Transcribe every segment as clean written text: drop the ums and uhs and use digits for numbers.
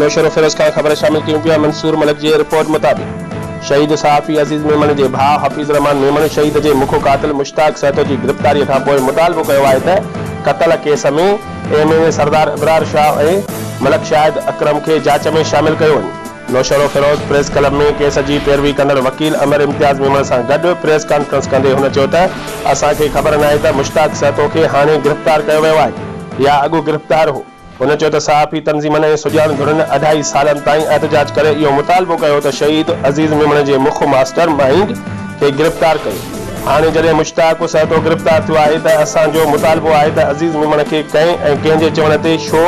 نوشهروفيروز کان خبر شامل ڪيون پيا منصور ملڪ جي رپورٽ مطابق شهيد صحافي عزيز ميمڻ جي ڀاء حفيظ الرحمان ميمڻ شهيد جي مک قاتل مشتاق سهتو جي گرفتاري کان پوء مطالبو ڪيو آهي ته قتل case ۾ M N A Sardar Ibrar Shah ۽ Malik Shahid Akram کي جاچ ۾ شامل ڪيو وڃي. نوشهروفيروز پريس ڪلب ۾ ڪيس جي پيروي ڪندڙ وڪيل امر امتياز ميمڻ سان گڏ پريس ڪانفرنس ڪندي هن چيو ته اسان کي خبر ناهي ته مشتاق سهتو کي هاڻي گرفتار ڪيو ويو آهي يا اڳ گرفتار هو. هن چيو ته صحافي تنظيمن ۽ سڄاڻ ڌرين اڍائي سالن تائين احتجاج ڪري اهو مطالبو ڪيو ته شهيد عزيز ميمڻ جي مک ماسٽر مائينڊ کي گرفتار ڪيو، هاڻي جڏهن مشتاق سهتو گرفتار ٿيو آهي ته اسان جو مطالبو آهي ته عزيز ميمڻ کي ڪنهن ۽ ڪنهن جي چوڻ تي ڇو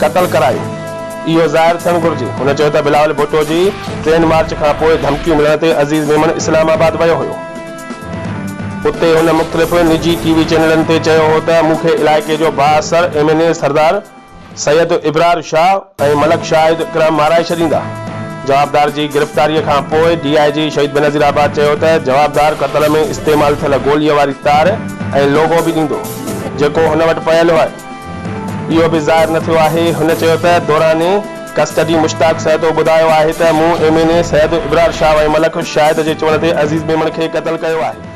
قتل ڪرايو اهو ظاهر ٿيڻ گهرجي. هن چيو ته بلاول ڀٽو جي ٽرين مارچ کانپوء ڌمڪيون ملڻ تي عزيز ميمڻ اسلام آباد ويو هيو. اتي هن مختلف نجي ٽي وي چينلن تي چيو هو ته مون کي علائقي جو بااثر M N A Sardar Syed Ibrar Shah ۽ Malik Shahid Akram مارائي ڇڏيندا. جوابدار جي گرفتاريء کان پوء ڊي I جي شهيد بينظير آباد چيو ته جوابدار قتل ۾ استعمال ٿيل گوليء واري تار ۽ لوگو به ڏيندو جيڪو هن وٽ پيل آهي اهو به ظاهر نه ٿيو آهي. هن چيو ته دوران ڪسٽڊي مشتاق سهتو ٻڌايو آهي ته مون M N A Syed Ibrar Shah ۽ Malik Shahid جي چوڻ تي عزيز ميمڻ کي قتل ڪيو آهي.